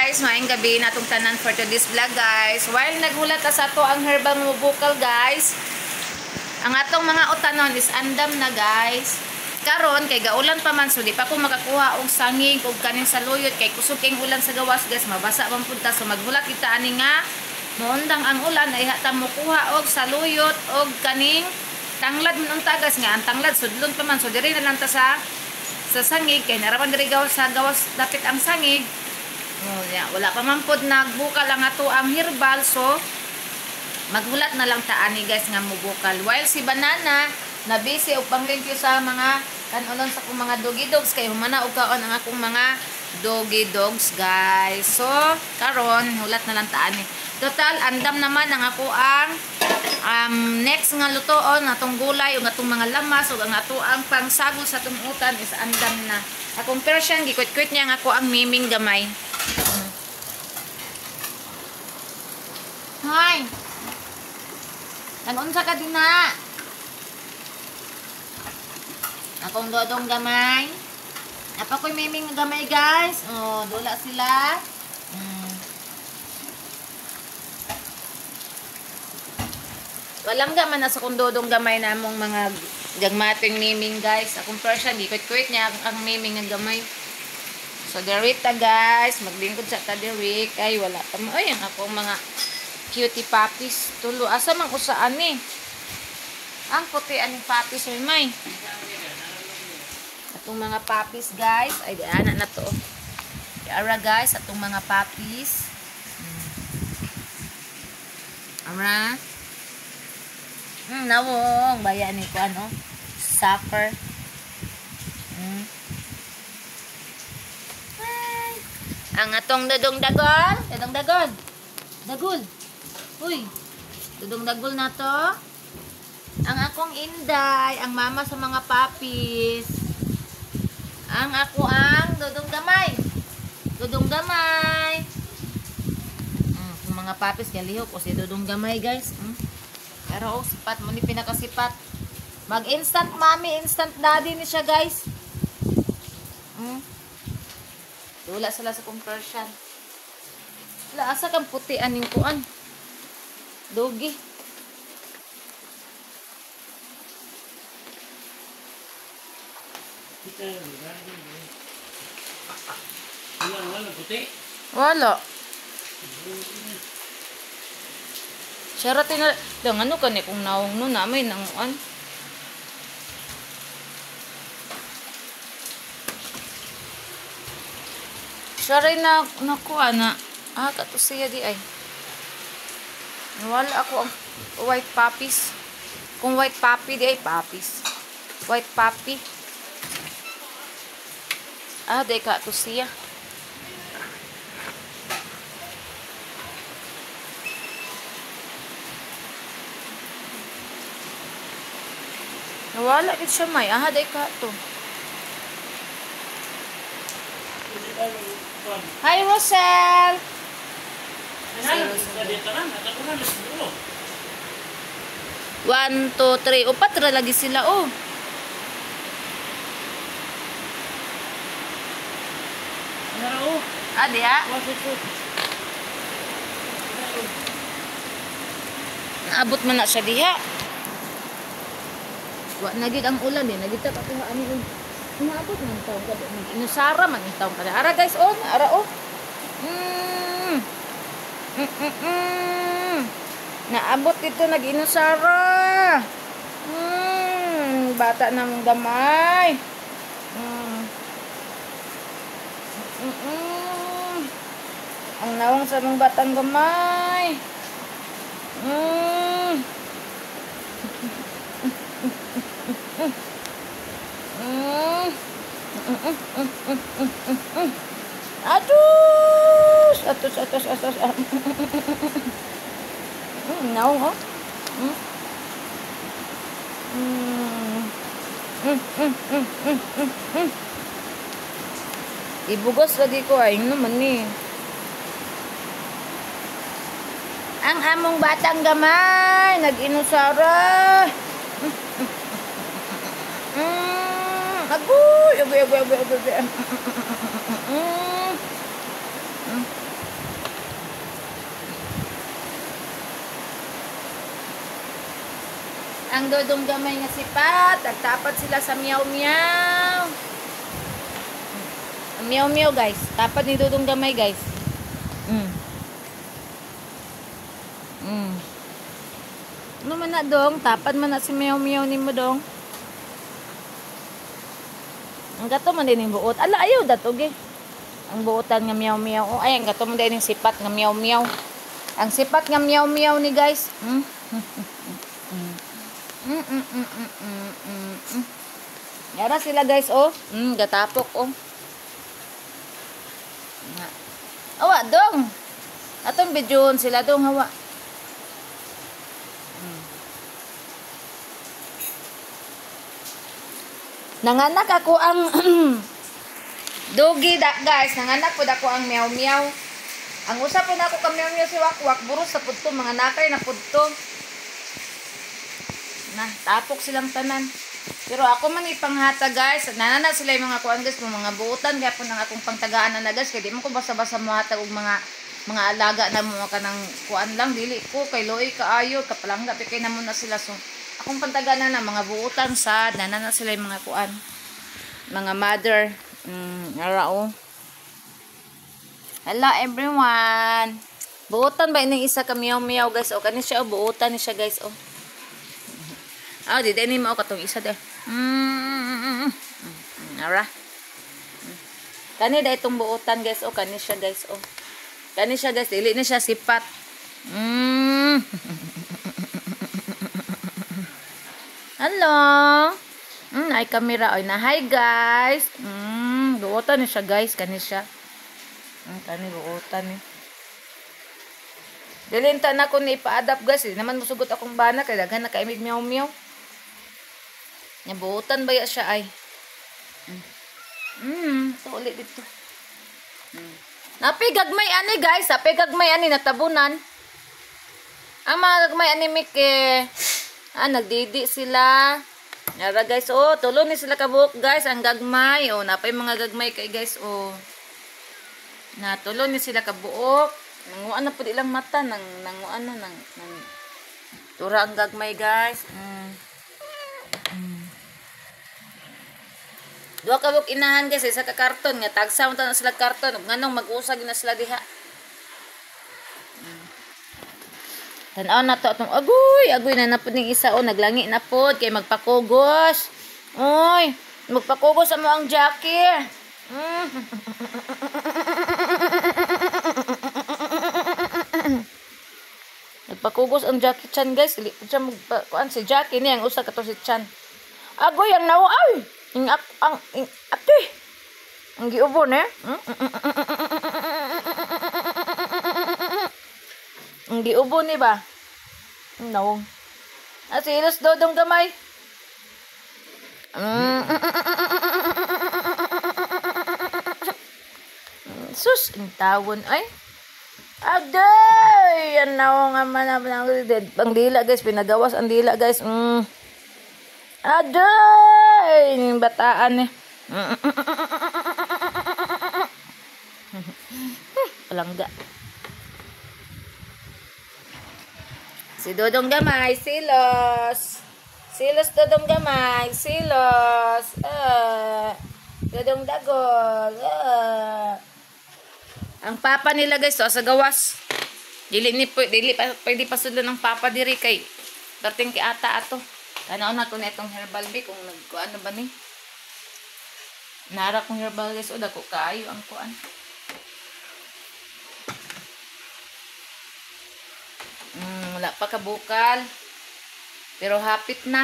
Guys, maayong gabi natong tanan for today's vlog, guys. While naghulat ta sa ato ang herbal mubukal, guys. Ang atong mga utanon is andam na, guys. Karon kay gaulan pa man, so di pa ko makakuha og sangig og kaning saluyot kay kusog kay ulan sa gawas, guys, mabasa man pud ta, so maghulat kita ani nga moundang ang ulan ay hata mokuha og saluyot og kaning tanglad man unta, guys, nga ang tanglad sudlon pa man, so diri na lang ta sa sangig kay naraman diri gawas sa gawas dapit ang sangig. Oh, yeah. Wala pa man pod nagbukal ang ato ang herbal, so maghulat na lang ta ani, guys, nga mubukal. While si Banana na busy og panglimpyo sa mga kanunon sa akong mga doggy dogs kay humana og kaon ang akong mga doggy dogs, guys. So karon hulat na lang ta ani. Total andam naman ang ako ang next nga lutoon atong gulay ug atong mga lamas ug ang ato ang pangsagol sa atong utan is andam na. Akong Persian gikwit-kwit niya ang ako ang miming gamay. Hi. Nag-unsa ka din na? Akong dodong gamay. Apa ko'y miming gamay, guys. Oh, dula sila. Walang gaman na sa kong dodong gamay na among mga gagmating miming, guys. Akong Persian gikwit-kwit niya ang miming nga gamay. So derita, guys, maglingkod sa ta diri kay wala pa mo. Ay, ang akong mga cutie puppies. Tulo asa man usaan ni? Ang puti aning puppies oy may. Atong mga puppies, guys, ay di ana na to. Ara, guys, atong mga puppies. Ara. Nawong baya ni ko ano? Suffer. Ang atong dodong dagol, dodong dagol. Dagol. Uy. Dodong dagol na to. Ang akong inday, ang mama sa mga puppies. Ang ako ang dodong gamay. Dodong gamay. Kung mga puppies galihok o si dodong gamay, guys. Pero oh, sipat mo ni pinakasipat. Mag-instant mommy, instant daddy ni siya, guys. Wala sila sa conversion. Wala, asa kang puti aning kuan. Dogi. Wala. Siya ratin na. Dang ano ka ni kung naong no na may nanguan. Siya rin na nakuha na. Ah, kato siya di ay. Wala ako ang white puppies. Kung white puppy di ay puppies. White puppy. Ah, di ka to siya. Wala gid siya may. Ah, di ka to. Hi, Rosel. 1, 2, 3. Upat ra lagi sila, oh. Ah, diha. Naabot man na siya diha. Wa na gid ang ulan eh. Nagita pa kuha ani. Naabot man taon kada. Inusara man ang taon kada. Ara, guys, oh, ara oh. Naabot dito nag-inusara. Bata ng gamay. Ang nawang sa mga batang gamay. Atos, atos, atos, atos. Naong, oh. Ibugos lagi ko ay naman ni. Ang among batang gamay nag-inusara. Agoy, agoy, agoy, agoy, agoy. Ang Dodong gamay nga sipat. Nagtapat sila sa meow meow. Ang meow meow, guys. Tapat ni Dodong gamay, guys. Ano man na, dong? Tapat man na si meow meow ni mo, dong. Ang gato man din yung buot. Ala, ayaw dato, ge. Ang buotan nga meow meow. Oh, ay, ang gato man din yung sipat nga meow meow. Ang sipat nga meow meow ni, guys. Yara sila, guys, oh. Gatapok, oh. Awa, dong. Atong videoon sila, dong, hawa. Nanganak ako ang dogi da, guys. Nanganak po ako ang meow meow. Ang usa po na ako ka meow meow si Wakwak, buros sa pudto, mga nakay na pudto. Na, tapok silang tanan. Pero ako man ipanghata, guys. Nanana sila yung mga kuan, guys, mga buutan kaya po nang akong pangtagaan na, guys, kay di mo ko basta-basta mohatag og mga alaga na mo kanang kuan lang, dili ko kay loy kaayo kapalangga pi kay namo na sila. So akong pangtagaan na mga buutan sad, nanana sila yung mga kuan, mga mother. Ara oh. Hello everyone. Buutan ba ining isa ka meow meow, guys? O kani siya, oh, buutan ni siya, guys, oh. Ah, di din mo katong isa de. Ara. Kani da itong buutan, guys, oh, kani siya, guys, oh. Kani siya, guys, dili ni siya sipat. Hello. Ay kamera oy na. Hi guys. Buutan ni siya, guys, kani siya. Kani buutan ni. Dili ta na ko ni ipa-adapt, guys. Di naman musugot akong bana kay daghan na kaimig meow meow. Nabuutan ba ya siya ay? Ito ulit dito. Napi gagmay ani, guys. Napi gagmay ani natabunan. Ang mga gagmay ani mike. Ah, nagdidi sila. Nara, guys, oh, tulo ni sila kabuok, guys, ang gagmay. Oh, napay mga gagmay kay, guys, oh. Natulo ni sila kabuok. Nanguan na pud ilang mata, nang nanguan na nang tura ang gagmay, guys. Duha ka buok inahan, guys, isa ka karton nga tagsa man na sila karton, nganong mag-usag na sila diha. Tan-aw na to atong agoy, agoy na napud ning isa, oh, naglangi na pod kay magpakugos. Oy, magpakugos amo ang Jackie. Nagpakugos ang Jackie Chan, guys. Dili pud siya magkuan si Jackie ni ang usa kato si Chan. Agoy ang nawa ay. Ang ate. Ang giubo ne. Ang giubo ni ba? No. Ah, silos Dodong gamay. Sus, ang tawon ay. Aday! Yan na nga man ang dila, guys, pinagawas ang dila, guys. Aday! Yung bataan eh. Palangga. Si Dodong gamay, silos. Silos Dodong gamay, silos. Dodong dagol. Ang papa nila, guys, so, sa gawas. Dili ni dili pa pwede pasudlon ang papa diri kay dating kay ata ato. Tanaw na to na itong herbal bi kung nagkuan na ba ni. Nara kong herbal, guys, o dako kaayo ang kuan. Wala pa kabukal. Pero hapit na.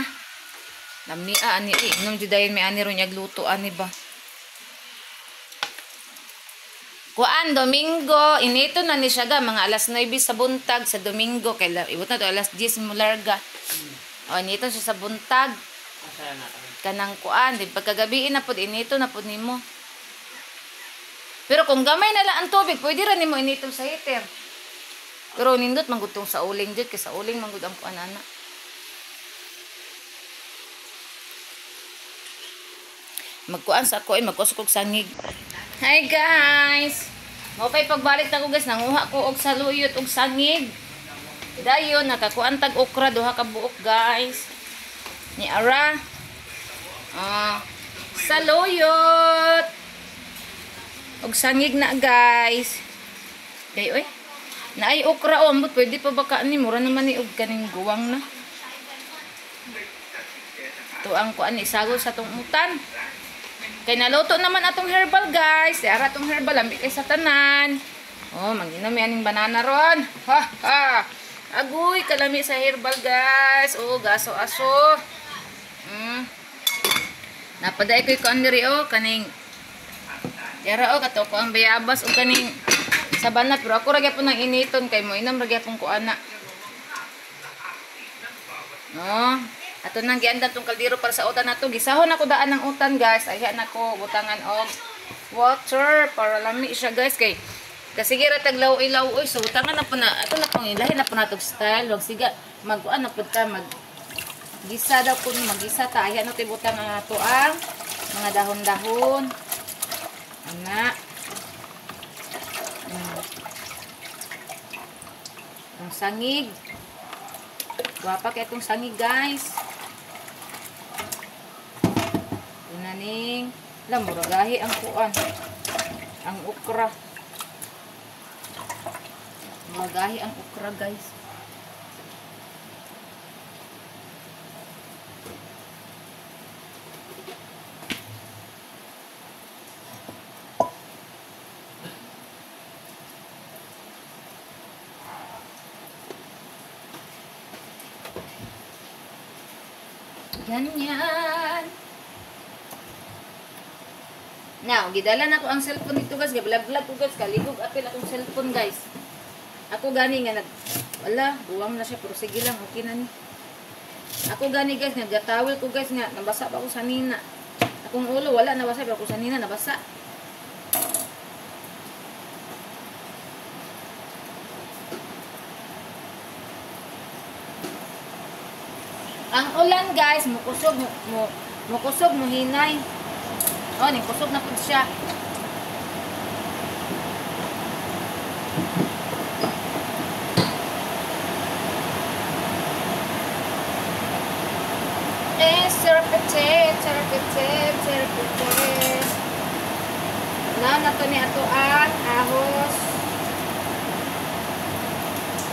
Lamia ani eh. Inom jud dayon may ani ron yagluto ani ba. Kuan Domingo, inito na ni siya ga mga alas 9 sa buntag sa Domingo kay ibot na to alas 10 mo larga. O inito siya sa buntag. Kanang kuan, di pagkagabi na pud inito na pud nimo. Pero kung gamay na lang ang tubig, pwede ra nimo inito sa heater. Pero nindot manggutong sa uling jud kay sa uling manggud ang kuan ana. Magkuan sa ako ay magkusog og sangig. Hi guys. Mao pay pagbalik ta ko, guys, nanguha ko og saluyot og sangig. Dayon nakakuan tag okra duha ka buok, guys. Ni ara. Saluyot. Og sangig na guys. Kay oy. Naay okra o, ambot pwede pa ba ka ni mura naman ni og kaning guwang na. Tuang kuan isagol sa tong utan. Kay naluto naman atong herbal guys. Di ara atong herbal ambi kay sa tanan. Oh, manginom mi aning banana ron. Ha ha. Agoy kalami sa herbal guys. Oh, gaso aso. Napaday koy kuan diri oh kaning yara oh kato ko ang bayabas og kaning sabana pero ako ra gyapon nang initon kay mo inam ra gyapon ko ana. No, ato nang giandam tong kaldero para sa utan nato. Gisahon ako daan ang utan guys. Ayhan ako butangan og water para lami siya guys kay kasi gira taglaw ilaw oy so butangan na po na ato na pong ilahin na po natog style wag siga magkuan na pud ka mag gisa daw kun magisa ta ayhan na butang ang ato ang mga dahon-dahon ana. Ang sangig. Gwapa kay itong sangig guys. Una ning lamuragahi ang kuan. Ang okra. Muragahi ang okra guys. Ganyan. Now, gidala na ko ang cellphone dito guys. Gablaglag ko guys. Kaligog apil akong cellphone guys. Ako gani nga nag... Wala, buwang na siya. Pero sige lang, okay na ni. Ako gani guys, naggatawil ko guys nga. Nabasa pa ako sa nina. Akong ulo, wala nabasa. Pero ako sa nina, nabasa. Ang ulan guys, mukusog, mukusog, muhinay. Oh, ning kusog na pud siya. Eh, serpete, serpete, serpete. Na nato ni ato ang ahos.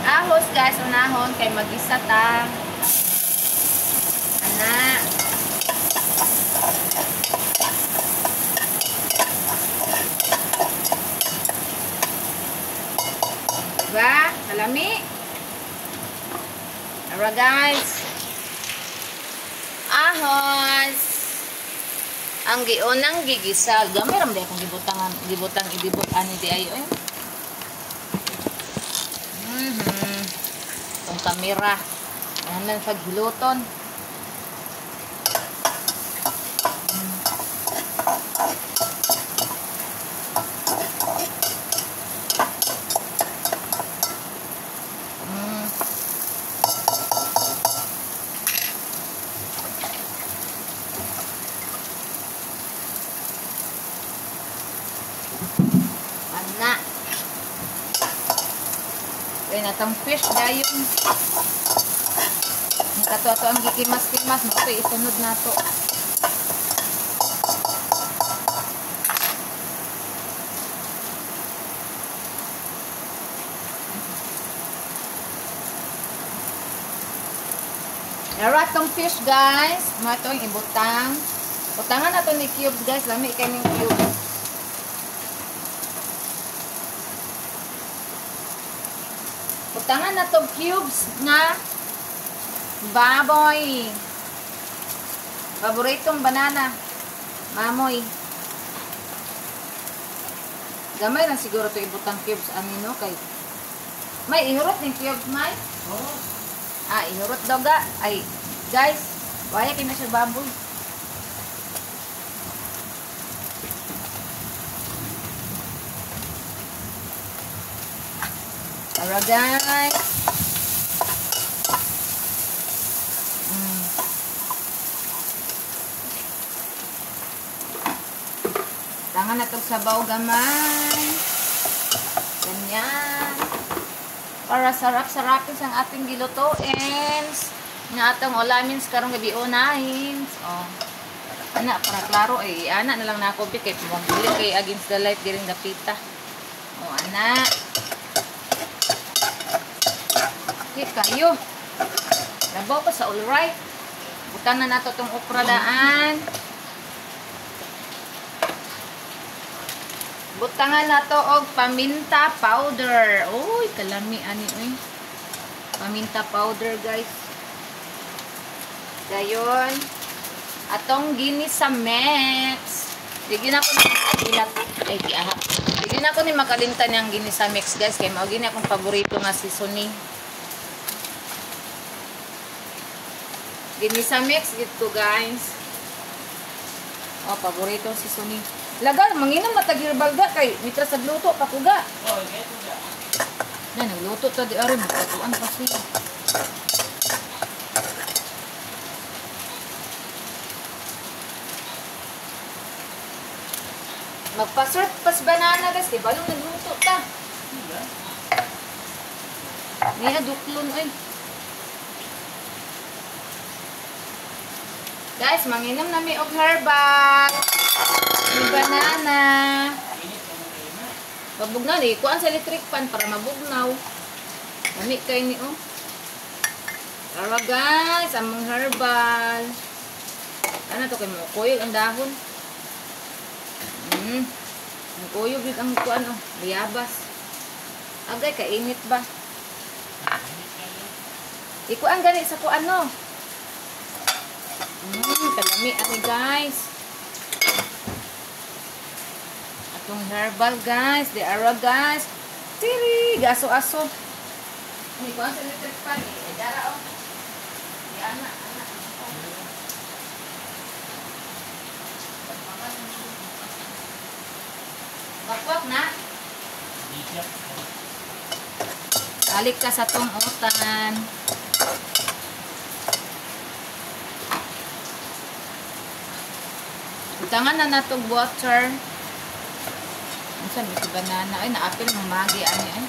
Ahos guys, unahon kay magisa ta. Ana. Diba? Kalami. Ara guys. Ahos. Ang giunang gigisa. Gamay ra man akong gibutang ibibot ani di ay oy. Tong kamera. Anan sa giluton. Ana. Kaya natang fish dayon. Kato-ato ang gikimas-kimas mo ito isunod nato. Nara tong fish guys, mato ang ibutang. Butangan nato ni cubes guys, lami kay ning cubes. Butangan na to cubes nga baboy. Paboritong banana. Mamoy. Gamay lang siguro to ibutang cubes ani no kay may ihurot ning cubes may. Oh. Ah, ihurot daw ga. Ay, guys, waya kay na siya baboy. Alright guys. Tangan na itong sabaw gamay. Ganyan. Para sarap-sarapin sa ating gilutuin. Nga atong ulamin karong gabi unahin. Oh. Ana para klaro eh, ana na lang nako bi kay pamangili kay against the light diring dapita. Oh, ana. Okay kayo. Labaw pa sa all right. Butang na nato tong okra daan. Butangan nato og paminta powder. Uy, kalami ani oy. Paminta powder, guys. Dayon atong ginisa mix. Di na ko ilat ay giaha. Di na ko ni makalimtan yang ginisa mix, guys, kay mao gini akong paborito nga seasoning. Ginisa mix gid ko, guys. Oh, paborito seasoning. Lagar manginom matag herbal ga kay mitra sa luto pa kuga. Oh, geto ga. Na nagluto ta di aron magpatuan pa siya. Magpa-serve pas banana, guys, di ba nung nagluto ta? Niya duklon oy. Guys, manginom na mi og herbal. May banana. Mabugnaw ni kuan sa electric pan para mabugnaw. Lami kay ni oh. Tara guys, among herbal. Ana to kay mo kuyog ang dahon. Ang kuyog gid ang kuan oh, bayabas. Agay kainit ba? Ikuan gani sa kuan no. Kalami ani guys. Atong herbal guys, the ara guys. Tiri, gaso-aso. Ni kuan sa electric pan eh, dara oh. Di ana, ana. Bakwak na. Balik ka sa tong utan. Butangan na natog water. Unsa may banana ay naapil mo magi ani ay.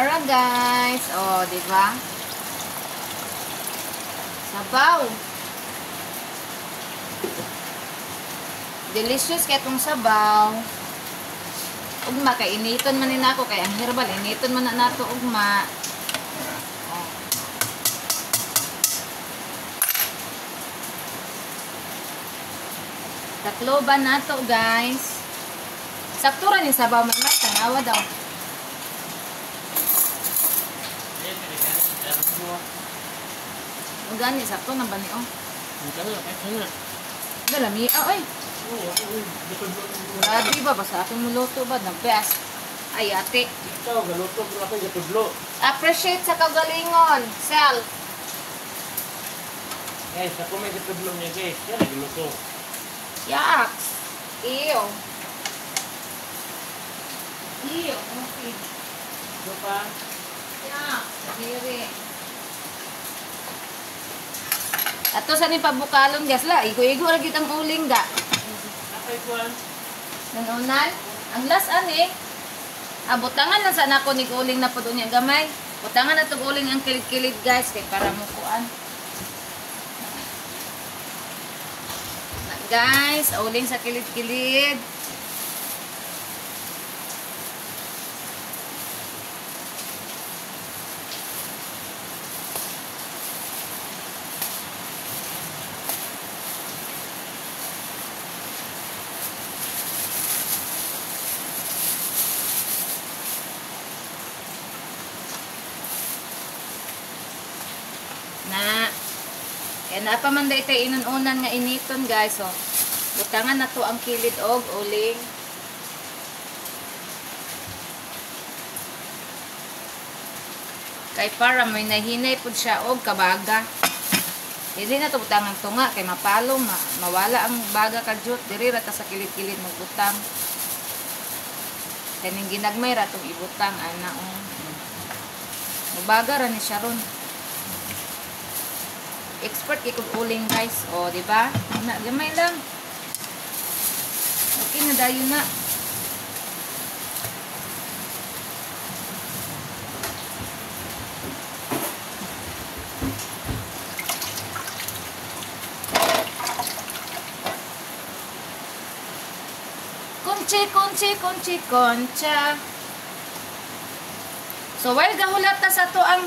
Ara guys, oh, di ba? Sabaw. Delicious kay tong sabaw. Ugma kay initon man ni nako kay ang herbal initon man na nato ugma. Oh. Takloban nato guys. Sakto ra ni sabaw man may tanawa daw. O gani sakto na ba ni oh? Dalami ah oy. Grabe ba basta akong muluto ba the best. Ay ate. Ikaw galuto pero ako gatudlo. Appreciate sa kagalingon, self. Guys, ako may gatudlo niya guys. Siya nagluto. Yaks. Ew. Ew, okay. Ano pa? Yaks. Diri. Ato sa ni pabukalon guys la, igo-igo ra gyud ang uling ga. Apay kuan. Nanunan? Ang last ani. Ah, butangan lang sa nako ni uling na pud unya gamay. Butangan na tog uling ang kilid-kilid guys kay para mo kuan. Na, guys, uling sa kilid-kilid. Na. Kaya na pa man day tay inununan nga initon guys. So, butangan na to ang kilid og uling. Kay para may nahinay pud siya og kabaga. Dili na to butangan tunga kay mapalo, mawala ang baga kadyot. Diri ra ta sa kilid-kilid magbutang. Kaning ginagmay ra tong ibutang ana oh. Mubaga ra ni siya ron. Expert kay kog uling guys. O, di ba? Ana gamay lang. Okay na dayon na. Kunchi, kunchi, kunchi, concha. So while gahulat ta sa ato ang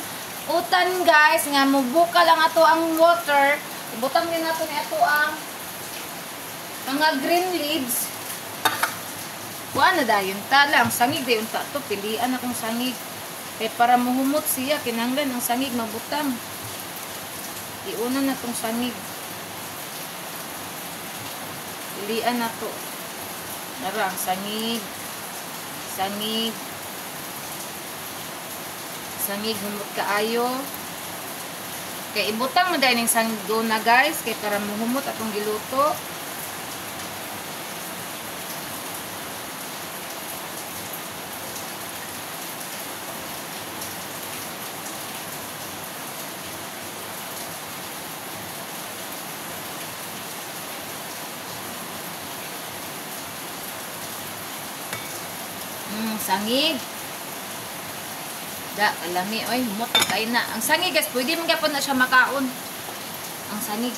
utan guys, nga mubuka lang ato ang water, ibutang din nato ni ato ang mga green leaves. Kuan na dayon ta lang, sangig dayon ta to, pilian akong sangig. Kay para muhumot siya, kinahanglan ang sangig mabutang. Iuna na tong sangig. Pilian na to. Nara ang sangig. Sangig. Sangig humot kaayo. Kay ibutang mo dahil yung sangig doon na guys, kay para muhumot atong giluto. Sangig. Da, alami oy, humot kay na. Ang sangig guys, pwede man gyapon na siya makaon. Ang sangig.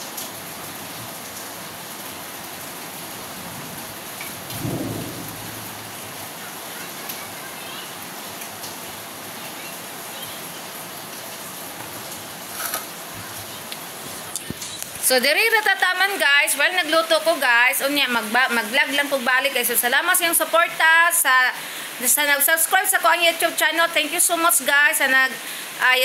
So diri ra tataman guys, while nagluto ko guys, unya mag-vlog lang kog balik guys. So salamat sa inyong suporta sa nag-subscribe sa ko ang YouTube channel. Thank you so much guys sa nag ay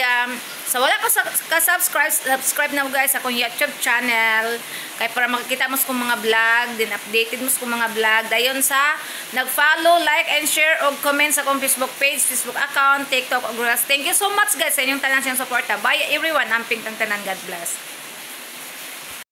sa wala pa sa ka-subscribe, subscribe na mo guys sa akong YouTube channel kay para makakita mo sa akong mga vlog, din updated mo sa akong mga vlog. Dayon sa nag-follow, like and share og comment sa akong Facebook page, Facebook account, TikTok ug Reels. Thank you so much guys sa inyong tanan sa inyong suporta. Bye everyone. Amping tang tanan. God bless.